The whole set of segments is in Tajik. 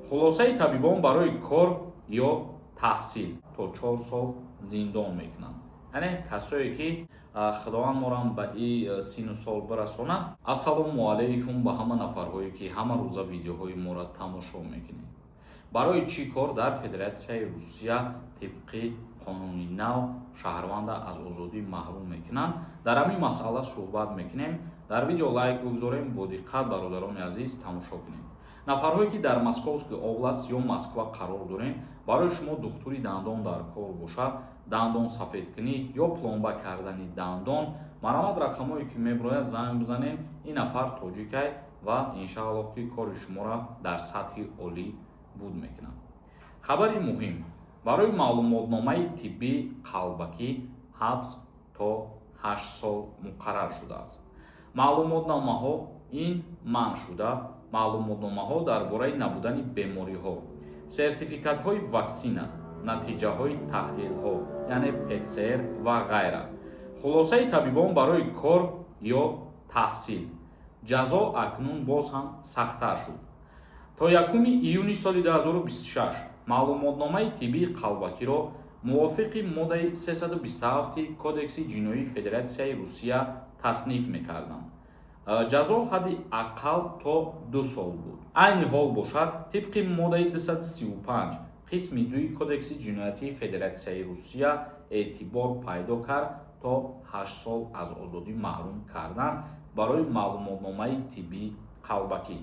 Хулосаи табибон барои кор ё таҳсил то 4 сол зиндон мекунанд. Яъне касое ки, Худованд морам ба и сину сол бирасонад. Ассалому алайкум ба ҳама нафарҳое, ки ҳама рӯза видеоҳои моро тамошо мекунед. Барои чӣ кор дар Федератсияи Русия тибқи қонуни нав шаҳрванда аз озодӣ маҳрум мекунанд, дар ҳамин масъала суҳбат мекунем. Дар видео лайк бигузорем, бо диққат, бародарони азиз, тамошо кунем. Нафарҳое, ки дар Московский область ё Москва қарор дорем, барои шумо духтури дандон дар кор бошад, дандон сафедкунӣ ё пломба кардани дандон, марҳамат, рақамҳое ки мебирояд, занг бизанем. Ин нафар тоҷикай ва иншааллоҳ, ки кори шуморо дар сатҳи олӣ буд мекунад. Хабари муҳим: барои маълумотномаи тиббӣ қалбакӣ ҳабс то 8 сол муқаррар шудааст. Маълумотномаҳо ин манъ шуда маълумотномаҳо дар бораи набудани бемориҳо, сертификатҳои ваксина, натиҷаҳои таҳлилҳо, яъне ПЦР ва ғайра, хулосаи табибон барои кор ё таҳсил. Ҷазо акнун боз ҳам сахттар шуд. То 1 июни соли 2026 маълумотномаи тиббии қалбакиро мувофиқи моддаи 327 Кодекси ҷиноии Федератсияи Русия тасниф мекарданд. Ҷазо ҳадди ақал то 2 сол буд. Айни ҳол бошад, тибқи моддаи 235 қисми 2 Кодекси ҷиноятии Федератсияи Русия эътибор пайдо кард: то 8 сол аз озодӣ маҳрум кардан барои маълумотномаи тиббии қалбакӣ.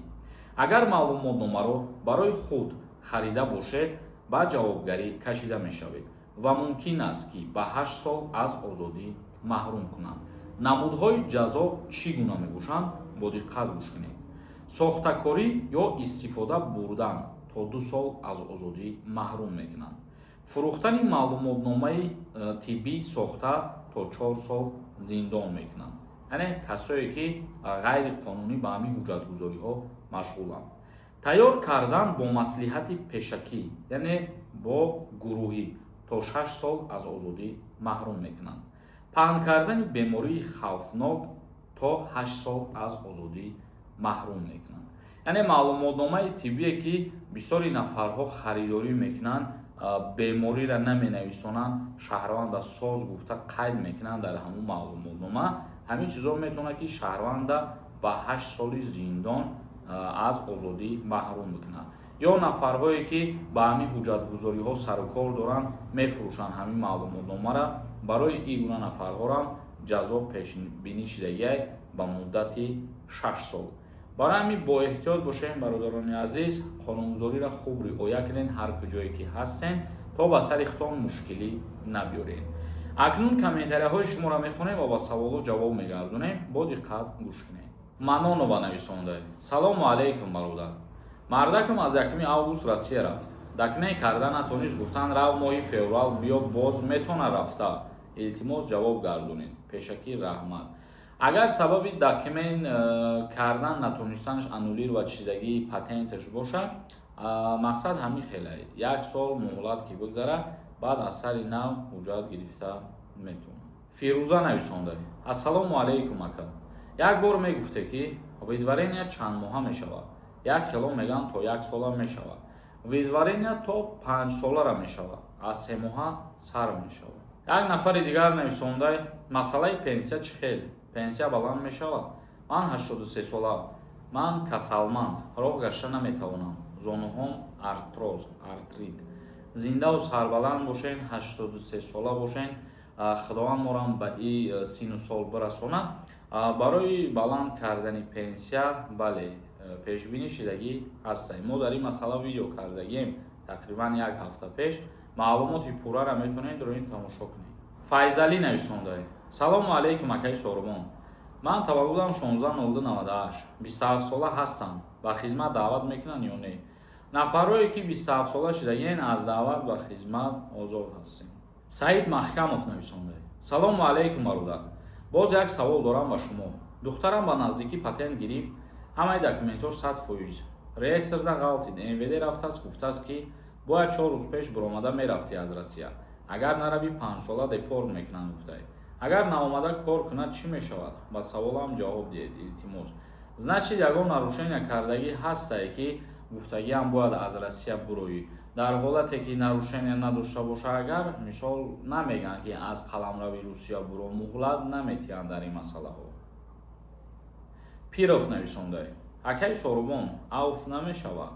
Агар маълумотномаро барои худ харида бошед, ба ҷавобгарӣ кашида мешавед ва мумкин аст, ки ба 8 сол аз озодӣ маҳрум кунанд. Намудҳои ҷазо чӣ гуна мебошанд, бо диққат гӯш кунед. Сохтакорӣ ё истифода бурдан то 2 сол аз озодӣ маҳрум мекунанд. Фурӯхтани маълумотномаи тиббии сохта то 4 сол зиндон мекунанд. Яъне касое, ки ғайриқонунӣ ба ҳамин ҳуҷҷатгузориҳо машғуланд. Тайёр кардан бо маслиҳати пешакӣ, яъне бо гурӯҳӣ, то 6 сол аз озодӣ маҳрум мекунанд. Паҳн кардани бемории хавфнок то 8 сол аз озодӣ маҳрум мекунанд. Яъне маълумотномаи тиббие, ки бисёри нафарҳо харидорӣ мекунанд, бемориро наменависонанд, шаҳрванда соз гуфта қайд мекунанд дар ҳамун маълумотнома. Ҳамин чизо метавонад, ки шаҳрванда ба 8 соли зиндон аз озодӣ маҳрум бикунад. Ё нафарҳое, ки ба ҳамин ҳуҷҷатгузориҳо сару кор доранд, мефурӯшанд ҳамин маълумотномаро, барои ин гуна нафарҳорам ҷазо пешбинӣ шудагиай ба муддати 6 сол. Барои ҳамин бо эҳтиёт бошем, бародарони азиз, қонунгузориро хуб риоя кунед ҳар куҷое ки ҳастен, то ба сари худтон мушкилӣ набиёред. Акнун комментарияҳои шуморо мехонем ва ба саволҳо ҷавоб мегардонем. Бо диққат гӯш кунед. Манонова нависонда: «Салому алайкум, бародар. Мардакам аз 1 август Россия рафт, документ карда натонист. Гуфтан, рав, моҳи феврал биё, боз метона рафта. Илтимос, ҷавоб гардонед. Пешакӣ раҳмат». Агар сабаби документ кардан натонистанаш аннулировать шидагии патенташ бошад, мақсад ҳамин хеле як сол муҳлат ки бигзарад, баъд аз сари нав ҳуҷҷат гирифта метавонад. Фирӯза нависонда: «Ассалому алайкум, ака. Як бор мегуфте, ки выдворение чанд моҳа мешавад. Як хело мегӯянд, то як сола мешавад. Выдворение то 5 солара мешавад, аз 3 моҳа сар мешавад». Як нафари дигар нависонда: «Масъалаи пенсия чӣ хел? Пенсия баланд мешавад? Ман 83 сола, ман касалманд, роҳ гашта наметавонам, зонуҳом артроз, артрит». Зиндаву сарбаланд бошен, 83 сола бошен, Худованд морам ба и сину сол бирасонад. Барои баланд кардани пенсия, бале, пешбинӣ шидагӣ ҳастем. Мо дар ин масъала видео кардагием тақрибан як ҳафта пеш. Маълумоти пуррара метавонед ро ин тамошо кунед. Файзалӣ нависонда: «Салому алайкум, акаи Сорбон. Ман таваллудам 16.02.98, 27 сола ҳастам. Ба хизмат даъват мекунанд ё не?» Нафарое, ки 27 сола шудагиен, аз даъват ба хизмат озод ҳастем. Саид Маҳкамов нависонда: «Салому алайкум, бародар. Боз як савол дорам ба шумо. Духтарам ба наздикӣ патент гирифт, ҳамаи документҳош 100%. Реестрда ғалтид, МВД рафтааст, гуфтааст, ки бояд 4 рӯз пеш буромада мерафтӣ аз Россия, агар наравӣ, 5 сола депорт мекунанд, гуфтай. Агар наомада кор кунад, чӣ мешавад? Ба саволам ҷавоб диҳед, илтимос». Значит, ягон нарушения кардагӣ ҳастае, ки Гуфтагиам, бояд аз Россия буроӣ. Дар ҳолате ки нарушение надошта боша, агар, мисол, намегӯянд, ки аз қаламрави Русия буро, муҳлат наметиҳанд дар ин масъалаҳо. Пиров нависондай: «Акаи Сорубон, авф намешавад?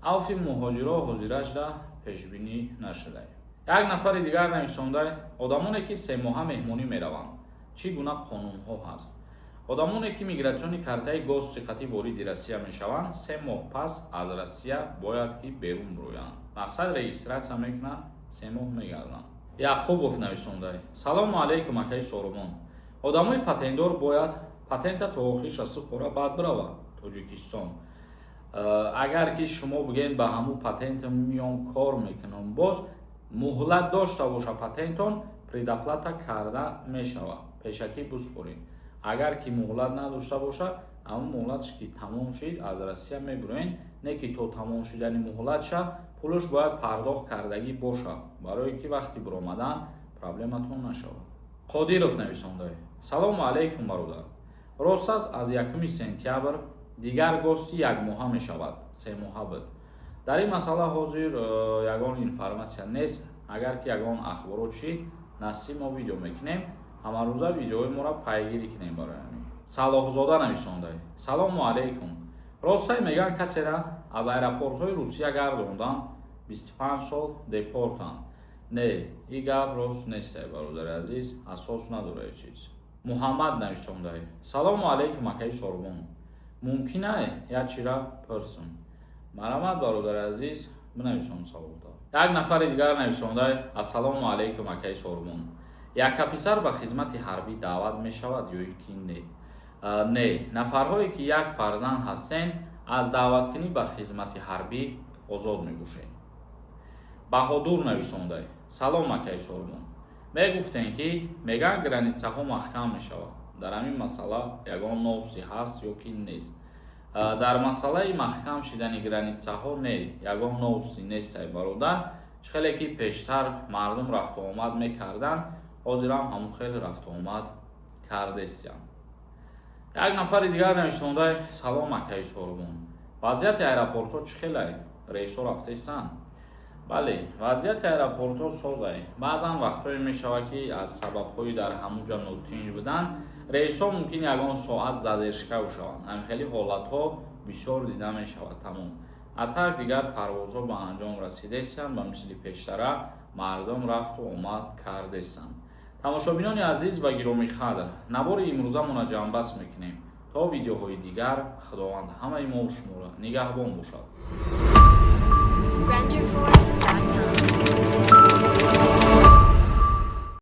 Авфи муҳоҷиро ҳозирашда пешбинӣ нашудай». Як нафари дигар нависондай: «Одамоне ки 3 моҳа меҳмонӣ мераванд, чӣ гуна қонунҳо ҳаст?» Одамоне ки миграционный картаи гости қатӣ вориди Россия мешаванд, 3 моҳ пас аз Россия бояд ки берун бироянд. Мақсад, регистрация мекунанд, 3 моҳ мегарданд. Яқубов нависондай: «Салому алайкум, акаи Сорубон. Одамои патентдор бояд патента то охирша супора, баъд бирава Тоҷикистон? Агар ки шумо бигӯед, ба ҳамун патент миён кор мекунам, боз муҳлат дошта боша патентон, предоплата карда мешавад, пешакӣ бисупоред. Агар ки муҳлат надошта боша, ҳамун муҳлатш ки тамом шид, аз Россия мебироен. Не ки то тамом шудани муҳлатша пулш бояд пардохт кардагӣ бошад, барое ки вақти биромадан проблематон нашавад». Қодиров нависондай: «Салому алайкум, бародар. Рост аст, аз 1 сентябр дигар гости якмоҳа мешавад, 3 моҳа буд?» Дар ин масъала ҳозир ягон информация нест. Агар ки ягон ахборот шид, насиб, мо видео мекунем. Ҳамарӯза видеоҳои моро пайгирӣ кунем. Барои ҳамин. Салоҳзода нависондай: «Салому алайкум. Ростай, мегӯянд, касера аз аэропортҳои Русия гардондан, 25 сол депортанд?» Не, ин гап рост нестай, бародари азиз, асос надорад чиз. Муҳаммад нависондай: «Салому алайкум, акаи Сорбон. Мумкин ай як чира пурсум?» Марҳамат, бародари азиз, бинависон саволта. Як нафари дигар нависондай: «Ассалому алайкум, акаи Сорбон. Якка писар ба хизмати ҳарбӣ даъват мешавад ё ин ки не?» Не, нафарҳое ки як фарзанд ҳастен, аз даъваткунӣ ба хизмати ҳарбӣ озод мебошед. Баҳодур нависондай: «Салом, акаи Сорбон. Мегуфтем, ки мегӯянд, границаҳо маҳкам мешавад. Дар ҳамин масъала ягон новости ҳаст ё ки нест?» Дар масъалаи маҳкам шидани границаҳо не, ягон новости нестай, бародар. Чӣ хеле ки пештар мардум рафтуомад мекарданд, ҳозирам ҳамон хел рафтуомад кардестиям. Як нафари дигар нависондай: «Салом, акаи Сорбон. Вазъияти аэропортҳо чӣ хелай? Рейсҳо рафтестанд?» Бале, вазъияти аэропортҳо созай. Баъзан вақтҳое мешавад, ки аз сабабҳои дар ҳамун ҷа нотинҷ будан рейсҳо мумкин ягон соат задержка шаванд. Ҳамин хели ҳолатҳо бисёр дида мешавад, тамом. А так дигар парвозҳо ба анҷом расидестанд, ба мисли пештара мардум рафту омад кардестанд. Тамошобинони азиз ва гиромиқадр, навори имрӯзамона ҷамъбаст мекунем. То видеоҳои дигар, Худованд ҳамаи мо шуморо нигаҳбон бошад.